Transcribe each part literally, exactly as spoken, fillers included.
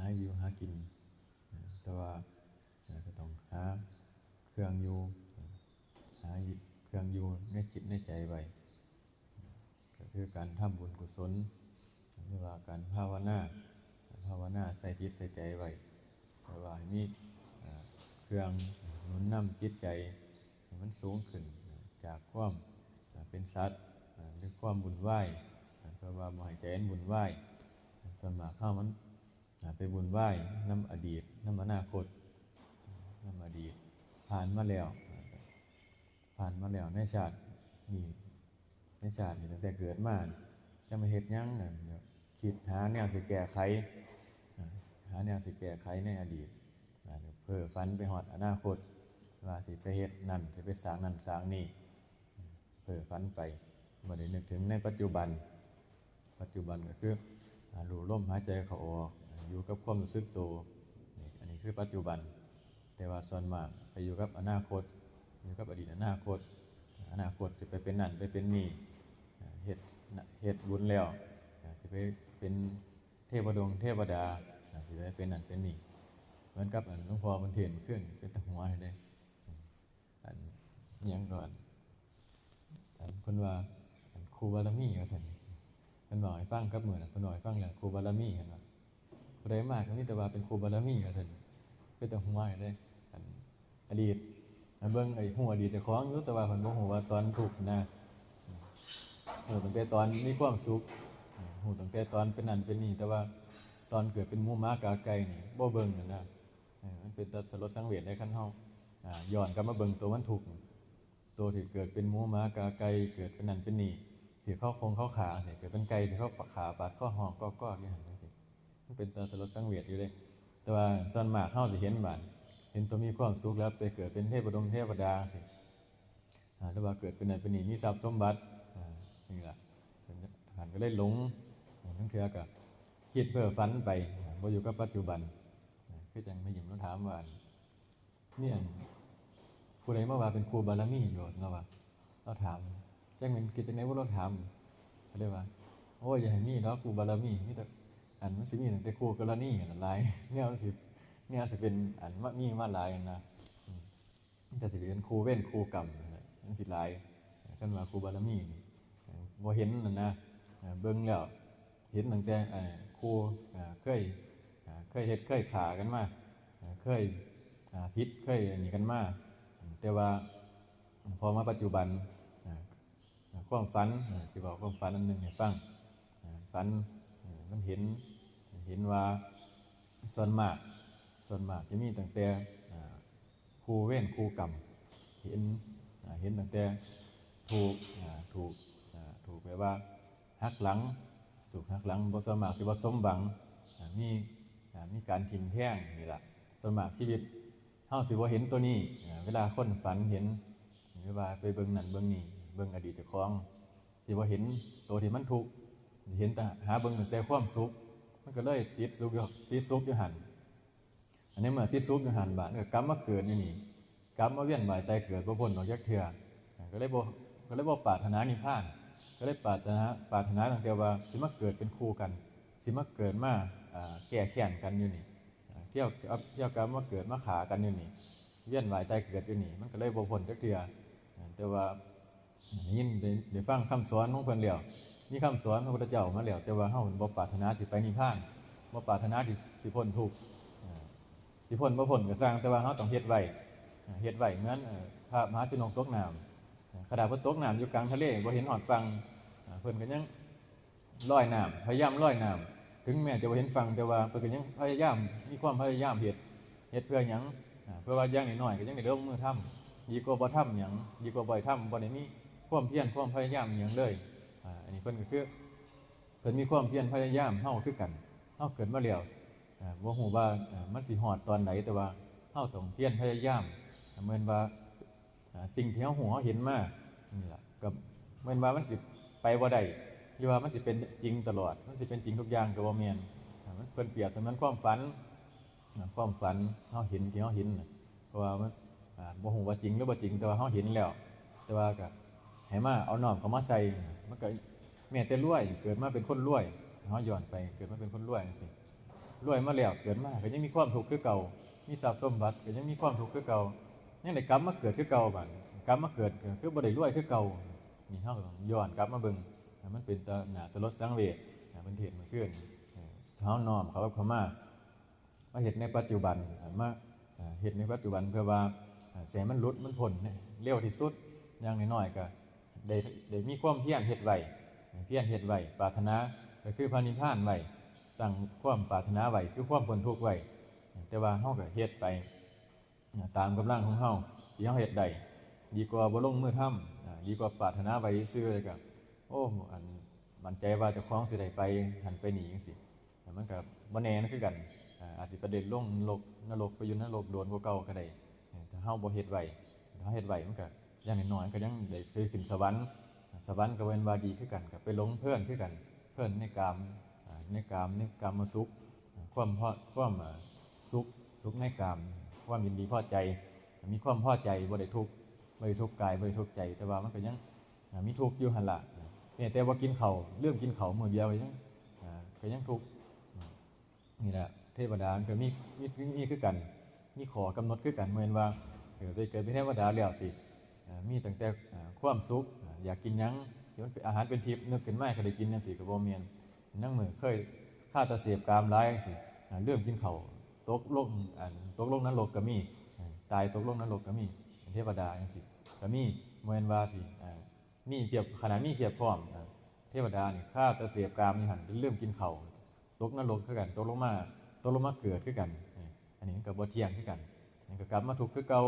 าอยู่หากิน แต่ว่าก็ต้องหาเครื่องอยู่ หาเครื่องอยู่ในจิตในใจไว้ ก็คือการทำบุญกุศล หรือว่าการภาวนา ภาวนาใส่จิตใส่ใจไว้ เพราะว่าให้มีเครื่องหนุนนำจิตใจให้มันสูงขึ้นจากความเป็นสัตว์หรือความวุ่นวาย เพราะว่าบ่ให้ใจมันวุ่นวาย ส่วนมากเฮามันไปวุ่นวายนำอดีตนำอนาคตนำอดีต ผ่านมาแล้ว ผ่านมาแล้วในชาตินี้ในชาตินี้ตั้งแต่เกิดมา จะมาเฮ็ดหยังนั่นคิดหาแนวสิแก้ไขหาแนวสิแก้ไขในอดีตเพ้อฝันไปฮอดอนาคต ว่าสิไปเฮ็ดนั่นสิไปสร้างนั่นสร้างนี่เพ้อฝันไปบ่ได้นึกถึงในปัจจุบัน ปัจจุบันก็คือรู้ลมหายใจเข้าออกอยู่กับความรู้สึกตัว อันนี้คือปัจจุบัน แต่ว่าส่วนมากไปอยู่กับอนาคต อยู่กับอดีตอนาคต อนาคตสิไปเป็นนั่นไปเป็นนี่เฮ็ดเฮ็ดบุญแล้วสิไปเป็นเทพดงเทวดาสิไปเป็นนั่นเป็นนี่ เหมือนกับหลวงพ่อเพิ่นเทศน์เมื่อคืนเป็นตาหัวเลยเด้อันยังก่อนอันเพิ่นว่าอันครูบารมีว่าซั่นเพิ่นบอกให้ฟังกับมื้อนั้นเพิ่นบอกให้ฟังเรื่องครูบารมีเห็นบ่ผู้ใดมากก็มีแต่ว่าเป็นครูบารมีว่าซั่นเป็นตาหัวเลยเด้อันอดีตเบิ่งไอ้ฮู้อดีตเจ้าของอยู่แต่ว่าเพิ่นบ่ฮู้ว่าตอนทุกข์นะฮู้ตั้งแต่ตอนมีความสุขฮู้ตั้งแต่ตอนเป็นนั่นเป็นนี่แต่ว่าตอนเกิดเป็นหมูหมากาไก่นี่บ่เบิ่งนะ มันเป็นตาสลดสังเวชได้คันเฮาย้อนกลับมาเบิ่งตัวมันทุกข์ตัวที่เกิดเป็นหมูหมากาไก่เกิดเป็นนั่นเป็นนี่ที่เขาคงเขาขาเนี่ยเกิดเป็นไก่ที่เขาขาปาดข้อห้องก็ก็อยู่หันนี่สิมันเป็นตาสลดสังเวชอยู่เลยแต่ว่าส่วนมากเฮาจะเห็นบานเห็นตัวมีความสุขแล้วไปเกิดเป็นเทพดงเทวดาสิหรือว่าเกิดเป็นนั่นเป็นนี่มีทรัพย์สมบัตินี่แหละหันก็เลยหลงทั้งเทือก็คิดเพ้อฝันไปบ่อยู่กับปัจจุบัน คือจังแม่หญิงเราถามว่าอันนี่อันผู้ใดมาว่าเป็นครูบารมีอยู่เราว่าเราถามจังเป็นคิดจังได๋ว่าเราถามเขาเรียกว่าโอ้ยอย่าให้มีเนาะครูบารมีมีแต่อันมันสิมีตั้งแต่ครูกรณีนั่นหลายแนวสิแนวสิเป็นอันมามีมาหลายนะแต่สิเป็นครูเวรครูกรรมนั่นสิหลายคันว่าครูบารมีนี่บ่เห็นนั่นนะเบิ่งแล้ว เห็นตั้งแต่คู่เคยเคยเฮ็ดเคยขากันมาเคยผิดเคยนี่กันมาแต่ว่าพอมาปัจจุบันความฝันสิบอกความฝันอันหนึ่งให้ฟังฝันมันเห็นเห็นว่าส่วนมากส่วนมากจะมีตั้งแต่ คู่เวรคู่กรรมเห็นเห็นตั้งแต่ถูกถูกถูกแปลว่าหักหลังถูกหักหลังบ่สมัครสิบ่สมหวังมีมีการถิ่มแท่งนี่แหละสมัครชีวิตเฮาสิบ่เห็นตัวนี้เวลาคนฝันเห็นหรือว่าไปเบิ่งนั่นเบิ่งนี่เบิ่งอดีตเจ้าของสิบ่เห็นตัวที่มันทุกข์เห็นแต่หาเบิ่งตั้งแต่ความสุขมันก็เลยติดสุขอยู่ติดสุขอยู่หั่น อันนี้เมื่อติดสุขอยู่หั่นบาดก็กลับมาเกิดอยู่นี่กลับมาเวียนว่ายตายเกิดบ่พ้นออกจากเทื่อก็เลยบ่ก็เลยบ่ปรารถนานิพพานก็เลยปรารถนาปรารถนาตั้งแต่ว่าสิมาเกิดเป็นคู่กันสิมาเกิดมาแก้แค้นกันอยู่นี่เที่ยวเที่ยวกลับมาเกิดมาขากันอยู่นี่เวียนว่ายตายเกิดอยู่นี่มันก็เลยบ่พ้นจากเทื่อแต่ว่า ได้ยินได้ได้ฟังคำสอนของเพิ่นแล้วมีคำสอนของพระพุทธเจ้ามาแล้วแต่ว่าเฮาบ่ปรารถนาสิไปนิพพานบ่ปรารถนาที่สิพ้นทุกข์สิพ้นบ่พ้นก็ซ่างแต่ว่าเฮาต้องเฮ็ดไว้เฮ็ดไว้เหมือนพระมหาชนกตกน้ำขนาดเพิ่นตกน้ำอยู่กลางทะเลบ่เห็นฮอดฝั่งเพิ่นก็ยัง ลอยน้ำพยายามลอยน้ำถึงแม้จะบ่เห็นฝั่งแต่ว่าเพิ่นก็ยังพยายามมีความพยายามเฮ็ดเฮ็ดเพื่อหยังเพื่อว่าอย่างน้อยๆก็ยังได้ลงมือทำดีกว่าบ่ทำหยังดีกว่าบ่ได้ทำบ่ได้มีความเพียรความพยายามหยังเลยอันนี้เพิ่นก็คือเพิ่นมีความเพียรพยายามเฮาคือกันเฮาเกิดมาแล้วบ่ฮู้ว่ามันสิฮอดตอนใดแต่ว่าเฮาต้องเพียรพยายามเหมือนว่า สิ่งที่เฮาฮู้เฮาเห็นมานี่ล่ะก็แม่นว่ามันสิไปบ่ได้หรือว่ามันสิเป็นจริงตลอดมันสิเป็นจริงทุกอย่างก็บ่แม่นมันเพิ่นเปรียบเสมือนความฝันความฝันเฮาเห็นที่เฮาเห็นน่ะเพราะว่ามันบ่ฮู้ว่าจริงหรือบ่จริงแต่ว่าเฮาเห็นแล้วแต่ว่าก็ให้มาเอาน้อมเข้ามาใส่มันก็แม้แต่รวยเกิดมาเป็นคนรวยเฮาย้อนไปเกิดมาเป็นคนรวยจังซี่ รวยมาแล้ว เกิดมาก็ยังมีความทุกข์คือเก่า มีทรัพย์สมบัติก็ยังมีความทุกข์คือเก่า ยังได้กลับมาเกิดคือเก่า บาดกลับมาเกิดก็คือบ่ได้รวยคือเก่า นี่เฮาก็ต้องย้อนกลับมาเบิ่ง มันเป็นตาหน้าสลดสังเวช เพิ่นเทศน์มื้อคืน เฮาน้อมเข้าเข้ามา มาเฮ็ดในปัจจุบัน มาเฮ็ดในปัจจุบันเพื่อว่าสิให้มันหลุดมันพ้นเร็วที่สุด อย่างน้อยๆก็ได้ได้มีความเพียรเฮ็ดไว้ เพียรเฮ็ดไว้ ปรารถนาก็คือพระนิพพานไว้ ตั้งความปรารถนาไว้คือความพ้นทุกข์ไว้ แต่ว่าเฮาก็เฮ็ดไปตามกำลังของเฮาที่เฮาเฮ็ดได้ ดีกว่าบ่ลงมือทำ ดีกว่าปรารถนาไว้ซื่อๆ แล้วก็ โอ้ อันมั่นใจว่าเจ้าของสิได้ไปหั้นไปนี่จั่งซี้ มันก็บ่แน่นะคือกัน อาจสิไปได้ลงนรก นรกไปอยู่นรกโดนกว่าเก่าก็ได้ ถ้าเฮาบ่เฮ็ดไว้ ถ้าเฮาเฮ็ดไว้มันก็อย่างน้อยๆก็ยังได้ไปขึ้นสวรรค์ สวรรค์ก็แม่นว่าดีคือกัน ก็ไปหลงเพลินคือกัน เพลินในกาม ในกาม ในกามสุข ความพอ ความสุข สุขในกาม ความยินดีพอใจ มีความพอใจ บ่ได้ทุกข์ บ่ได้ทุกข์กาย บ่ได้ทุกข์ใจ แต่ว่ามันก็ยังมีทุกข์อยู่หั่นล่ะ แม้แต่ว่ากินข้าว ลืมกินข้าวมื้อเดียวก็ยัง ก็ยังทุกข์ นี่แหละ เทวดามันก็มี มี มีคือกัน มีข้อกำหนดคือกัน บ่แม่นว่า เออ ได้เกิดเป็นเทวดาแล้วสิ มีตั้งแต่ความสุข อยากกินหยัง ที่มันเป็นอาหารเป็นทิพย์ นึกขึ้นมาก็ได้กินจั่งซี้ก็บ่แม่น ลางมื้อเคยคาแต่เสพกามหลายจั่งซี้ ลืมกินข้าว ตกลง อัน ตกลงนรกก็มี ตายตกลงนรกก็มี เป็นเทวดาจั่งซี้ก็มี บ่แม่นว่าสิ มีเพียบ ขนาดมีเพียบพร้อม เทวดานี่คาแต่เสพกามอยู่หั่น จนลืมกินข้าว ตกนรกคือกัน ตกลงมา ตกลงมาเกิดคือกัน อันนี้มันก็บ่เที่ยงคือกัน มันก็กลับมาทุกข์คือเก่า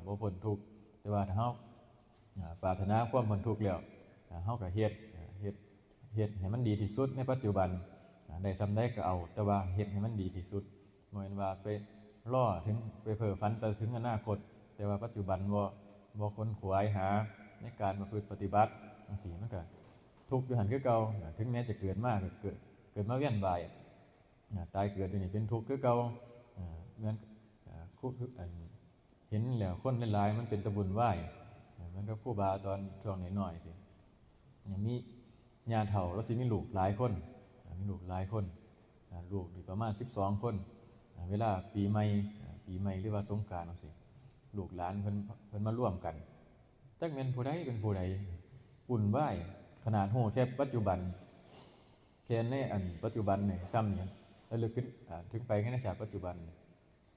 บ่พ้นทุกข์ แต่ว่าถ้าเฮาปรารถนาความพ้นทุกข์แล้ว เฮาก็เฮ็ด เฮ็ด เฮ็ดให้มันดีที่สุดในปัจจุบัน ได้ส่ำใดก็เอา แต่ว่าเฮ็ดให้มันดีที่สุด บ่แม่นว่าไปรอถึง ไปเพ้อฝันแต่ถึงอนาคต แต่ว่าปัจจุบันบ่ บ่ขวนขวายหาในการประพฤติปฏิบัติจั่งซี้ มันก็ทุกข์อยู่หั่นคือเก่า ถึงแม้จะเกิดมาก็เกิด เกิดมาเวียนว่าย ตายเกิดอยู่นี่เป็นทุกข์คือเก่า เหมือน คู่ อัน เห็นแล้วคนหลายๆมันเป็นตาวุ่นวาย เหมือนกับครูบาตอนช่วงน้อยๆสิ ยังมีย่าเฒ่า แล้วสิมีลูกหลายคน มีลูกหลายคน ลูกนี่ประมาณสิบสองคน เวลาปีใหม่ ปีใหม่หรือว่าสงกรานต์จั่งซี้ ลูกหลานเพิ่น เพิ่นมาร่วมกัน จักแม่นผู้ใดเป็นผู้ใด วุ่นวาย ขนาดฮู้แค่ปัจจุบัน แค่ในอันปัจจุบันนี่ซ้ำนี่ แล้วลึกขึ้น อ่า ถึงไปในชาติปัจจุบัน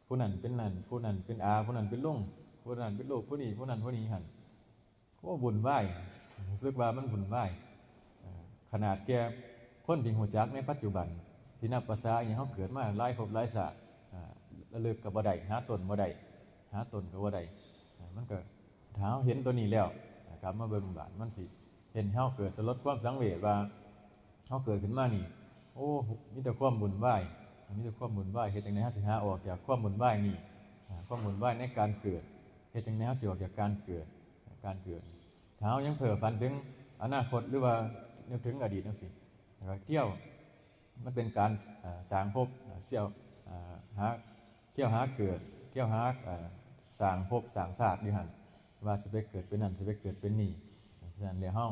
ผู้นั้นเป็นนั่น ผู้นั้นเป็นอา ผู้นั้นเป็นลุง ผู้นั้นเป็นลูก ผู้นี้ ผู้นั้น ผู้นี้หั่น โอ้ วุ่นวาย รู้สึกว่ามันวุ่นวาย เอ่อ ขนาดแค่คนที่รู้จักในปัจจุบัน ที่นับประสาอหย่าง เฮาเกิดมาหลายภพหลายชาติ อ่า ระลึกก็บ่ได้ หาต้นบ่ได้ หาต้นก็บ่ได้ อ่า มันก็ ถ้าเฮาเห็นตัวนี้แล้ว อ่า กลับมาเบิ่งบาด มันสิเฮ็ดให้เฮาเกิดสลดความสังเวชว่า เฮาเกิดขึ้นมานี่ โอ้ มีแต่ความวุ่นวาย มีแต่ความวุ่นวาย เฮ็ดจั่งใดเฮาสิหาออกจากความวุ่นวายนี่ อ่า ความวุ่นวายในการเกิด เฮ็ดจั่งใดเฮาสิออกจากการเกิด การเกิด ถ้าเฮายังเพ้อฝันถึงอนาคต หรือว่านึกถึงอดีตจั่งซี้ แล้วก็เที่ยว มันเป็นการ อ่า สร้างภพ อ่า เที่ยว อ่า หา เที่ยวหาเกิด เที่ยวหา อ่า สร้างภพสร้างชาติอยู่หั่น ว่าสิไปเกิดเป็นนั่น สิไปเกิดเป็นนี่ ฉะนั้นแล้วเฮา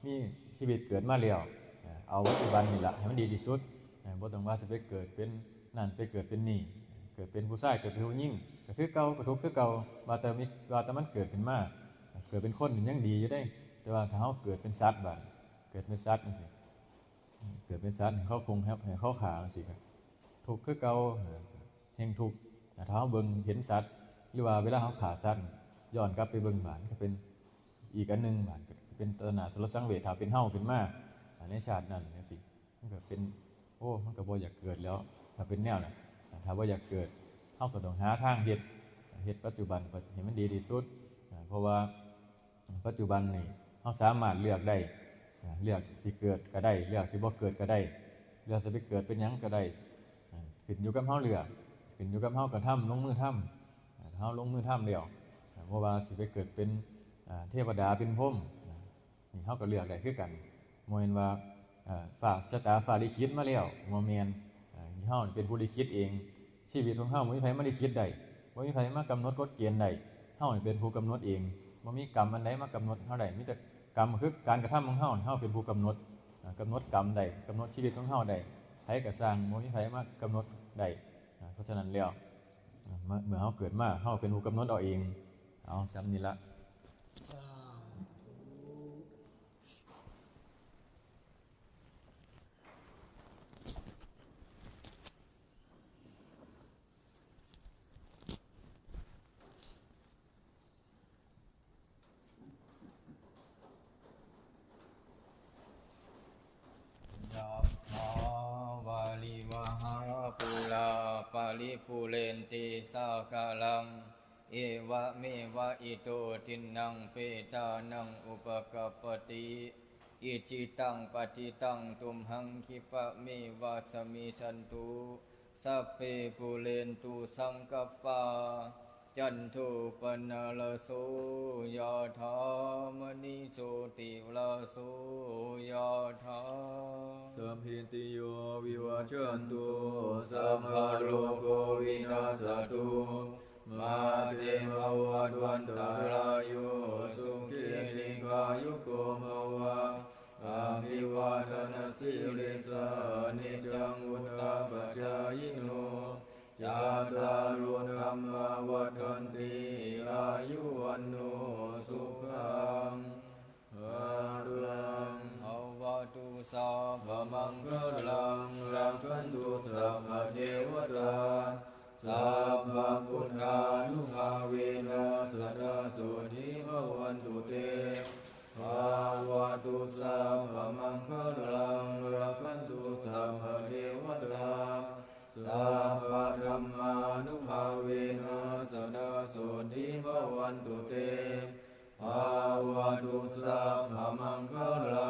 มีชีวิตเกิดมาแล้ว อ่า เอาปัจจุบันนี่ล่ะให้มันดีที่สุด อ่า บ่ต้องว่าสิไปเกิดเป็นนั่น ไปเกิดเป็นนี่ เกิดเป็นผู้ชาย เกิดเป็นผู้หญิง ก็คือเก่า ก็ทุกข์คือเก่า ว่าแต่มี ว่าแต่มันเกิดขึ้นมา เกิดเป็นคนนี่ยังดีอยู่เด้ แต่ว่าถ้าเฮาเกิดเป็นสัตว์บาด เกิดเป็นสัตว์จั่งซี้ เกิดเป็นสัตว์ให้เขาคง ให้เขาฆ่าจั่งซี้ครับ ทุกข์คือเก่า แฮ่งทุกข์ ถ้าเฮาเบิ่งเห็นสัตว์ หรือว่าเวลาเฮาฆ่าสัตว์ ย้อนกลับไปเบิ่งบาด ก็เป็นอีกอันหนึ่งบาด เป็นตาหน้าสลดสังเวช ถ้าเป็นเฮาขึ้นมา ในชาตินั้นจั่งซี้ มันก็เป็น โอ้ มันก็บ่อยากเกิดแล้ว ถ้าเป็นแนวนั้น ถ้าบ่อยากเกิด เฮาก็ต้องหาทางเฮ็ด เฮ็ดปัจจุบันให้มันดีที่สุด เพราะว่า ปัจจุบันนี่เฮาสามารถเลือกได้ อ่า เลือกสิเกิดก็ได้ เลือกสิบ่เกิดก็ได้ เลือกสิไปเกิดเป็นหยังก็ได้ อ่า ขึ้นอยู่กับเฮาเลือก ขึ้นอยู่กับเฮากระทำ ลงมือทำ อ่า เฮาลงมือทำแล้ว อ่า บ่ว่าสิไปเกิดเป็น อ่า เทวดาเป็นพรหม อ่า นี่เฮาก็เลือกได้คือกัน บ่แม่นว่า อ่า ฟ้าชะตาฟ้าลิขิตมาแล้ว บ่แม่น อ่า เฮาเป็นผู้ลิขิตเอง ชีวิตของเฮาบ่มีไผมาลิขิตได้ บ่มีไผมากำหนดกฎเกณฑ์ได้ เฮานี่เป็นผู้กำหนดเอง บ่มีกรรมอันใดมากำหนดเฮาได้ มีแต่กรรมคือการกระทำของเฮา เฮาเป็นผู้กำหนด อ่า กำหนดกรรมได้ กำหนดชีวิตของเฮาได้ ก็ซ่าง บ่มีไผมากำหนดได้ อ่า เพราะฉะนั้นแล้ว อ่า เมื่อ เมื่อเฮาเกิดมา เฮาเป็นผู้กำหนดเอาเอง เอา ส่ำนี้ละ ยะถาวาริวหาปูราปริปูเรนติสาคารัง เอวะเมวะอิโตทินนังเปตานังอุปกัปปติ อิจิตังปัจิตังตุมหังคิปะเมวะสมิชชันตุ สัพเพปูเรนตุสังกัปปา จันโทปนรโสยะถามณิโชติรโสยะถา สัพพิติโยวิวัชชันตุ สัพพะโรโควินัสสะตุ มาเตภวัตวันตรายโย สุขีทีฆายุโกภวะ อภิวาทนสีลิสสะ นิจจังวุฒาปจายิโน จัตตารุธัมมาวัฒนติ อายุวันโนสุขังพลัง ภะวะตุสัพพะมังคะลัง รักขันตุสัพพะเทวะตา สัพพะพุทธานุภาเวนะ สะดาโสติภะวันตุเต ภะวะตุสัพพะมังคะลัง รักขันตุสัพพะเทวะตา สัพพะธัมมานุภาเวนะ สะดาโสติภะวันตุเต ภะวะตุสัพพะมังคะลัง